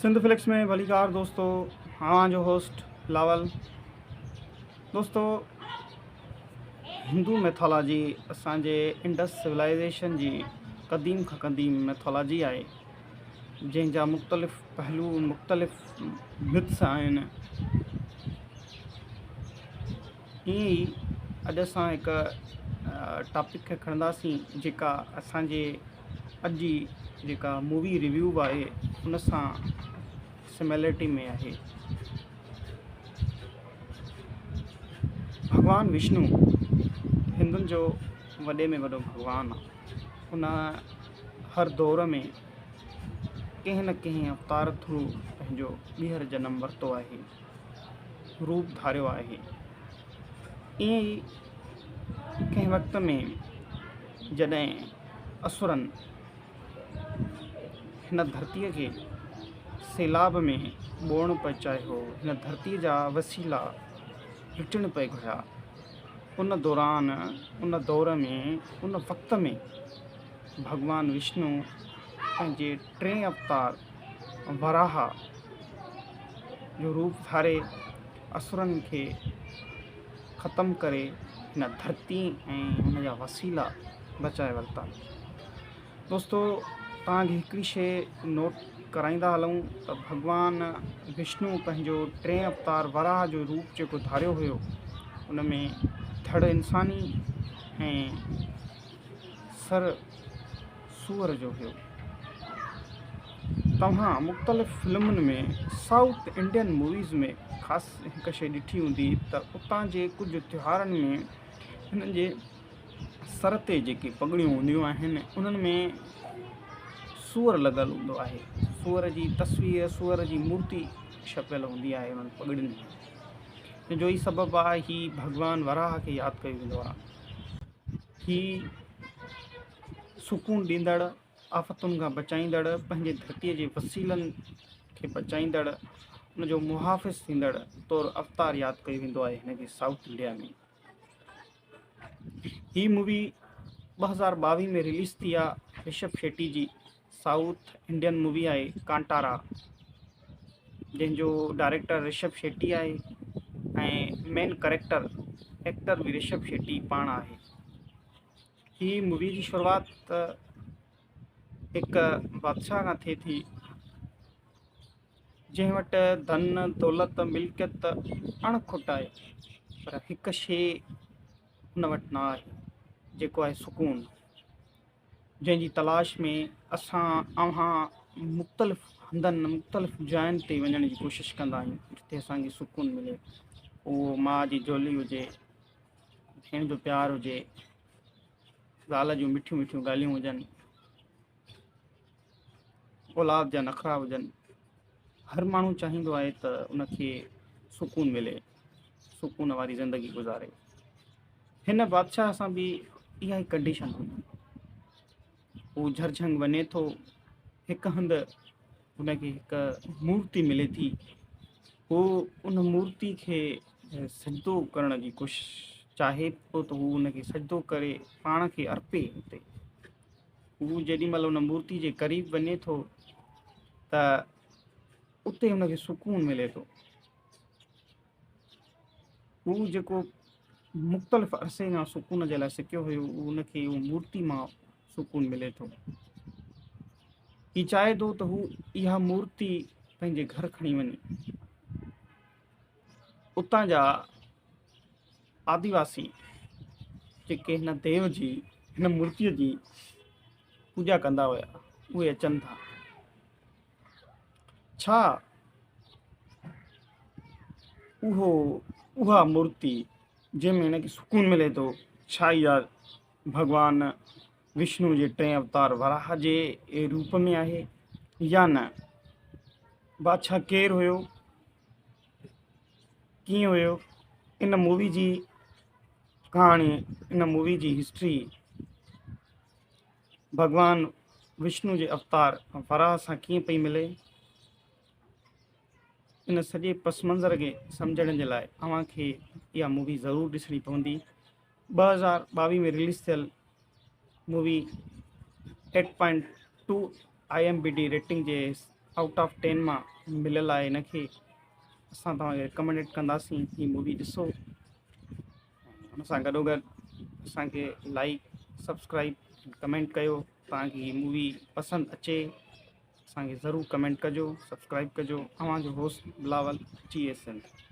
سنڌ فلڪس ۾ ڀليڪار دوستو اوهان جو هوسٽ بلاول دوستو هندو ميٿالاجي اسان جي انڊس سولائزيشن جي قديم کان قديم ميٿالاجي آهي جنهن جا مختلف پهلو مختلف مٿس آهن ائين ئي اڄ اسان هڪ ٽاپڪ کي کڻنداسين جيڪا اسان جي اڄ جي جيڪا مووي ريويو به آهي ان سان سميلرٽي ۾ آهي. ڀڳوان وشنو هندن جو وڏي ۾ وڏو ڀڳوان آهي. ان هر دور ۾ ڪنهن نه ڪنهن اوتار ٿرو پنهنجو ٻيهر جنم ورتو آهي. روپ ڌاريو آهي. ائين ئي ڪنهن وقت ۾ جڏهن اسرن هن ڌرتيء کي سيلاب ۾ ٻوڙڻ پئي چاهيو، هن ڌرتيء جا وسيلا لٽڻ پئي گهريا، ان دوران، ان دور ۾، ان وقت ۾ ڀڳوان وشنو پنهنجي ٽئين اوتار وراها جو روپ ڌاري اسرن کي ختم ڪري هن ڌرتي ۽ هن جا وسيلا بچائي ورتا. دوستو توهان کي هڪڙي شيء نوٽ ڪرائيندا هلون ته ڀڳوان وشنو پنهنجو ٽئين اوتار وراهه جو روپ جيڪو ڌاريو هيو ان ۾ ڌڙ انساني ۽ سر سوئر جو هيو. توهان مختلف فلمن ۾ سائوٿ انڊين موويز ۾ خاص هڪ شيء ڏٺي هوندي ته اتان جي ڪجهه تهوارن ۾ هنن جي سر تي جيڪي پڳڙيون هونديون آهن انهن ۾ سوئر لڳل هوندو آهي. سوئر جي تصوير، سوئر جي مورتي ڇپيل هوندي آهي انهن پڳڙين ۾. ان جو ئي سبب آهي هي ڀڳوان وراهه کي ياد ڪيو ويندو آهي. هي سڪون ڏيندڙ، آفتن کان بچائيندڙ، پنهنجي ڌرتيء جي وسيلن کي بچائيندڙ، ان جو محافظ ٿيندڙ طور اوتار ياد ڪيو ويندو آهي هن کي سائوٿ انڊيا ۾. هي مووي 2022 ۾ رليز ٿي آ رشب شيٽي جي سائوٿ انڊين مووي آهي ڪانٽارا جنهن جو ڊائريڪٽر رشب شيٽي آهي ۽ مين ڪريڪٽر ايڪٽر به رشب شيٽي پاڻ آهي. هي مووي جي شروعات هڪ بادشاهه کان ٿئي ٿي جنهن وٽ ڌن دولت ملڪيت اڻ کٽ آهي پر هڪ شيء هن وٽ نه آهي جيڪو آهي سڪون جنهن جي تلاش ۾ اسان اوهان مختلف هنڌن مختلف جاين تي وڃڻ جي ڪوشش ڪندا آهيون جتي اسانکي سڪون ملي اهو ماء جي جهولي هجي ڀيڻ جو پيار هجي، زال جون مٺيون مٺيون ڳالهيون هجن، اولاد جا نخرا هجن، هر ماڻهو چاهيندو آهي ته ان کي سڪون ملي، سڪون واري زندگي گذاري. هن بادشاهه سان به اها ئي ڪنڊيشن هئي. هو جهرجهنگ وڃي ٿو، هڪ هنڌ هن کي هڪ مورتي ملي ٿي. هو ان مورتي کي سجدو ڪرڻ جي ڪوشش چاهي ٿو ته هو ان کي سجدو ڪري پاڻ کي ارپي اتي. هو جيڏي مهل ان مورتي جي قريب وڃي ٿو ته اتي هن کي سڪون ملي ٿو. هو جيڪو مختلف عرصي کان سڪون جي لاء سڪيو هيو ان کي اهو مورتي مان سڪون ملي ٿو. هي چاهي ٿو ته هو اها مورتي پنهنجي گهر کڻي وڃي. اتان جا آديواسي جيڪي هن ديو جي هن مورتيء جي پوڄا ڪندا هيا اهي اچن ٿا. ڇا اهو اها مورتي جنهن ۾ هن کي سڪون ملي ٿو ڇا اها ڀڳوان وشنو جي ٽئين اوتار وراهه جي روپ ۾ آهي يا نه؟ بادشاهه ڪير هيو؟ ڪيئن هيو؟ ان مووي جي ڪهاڻي، ان مووي جي هسٽري ڀڳوان وشنو جي اوتار وراهه سان ڪيئن پئي ملي؟ ان سڄي پس منظر کي سمجهڻ جي لاء اوهان کي اها مووي ضرور ڏسڻي پوندي. 2022 ۾ رليز ٿيل movie eight point two I M B D rating جي آئوٽ آف ٽين مان مليل آهي هن کي. اسان توهان کي ريڪمينڊ ڪنداسين هي مووي ڏسو، ان سان گڏو گڏ اسان کي لائڪ، سبسڪرائب، ڪمينٽ ڪيو. توهان کي هي مووي پسند اچي اسان کي ضرور ڪمينٽ ڪجو، سبسڪرائب ڪجو. اوهان جو هوسٽ بلاول، جي اي سنڌ.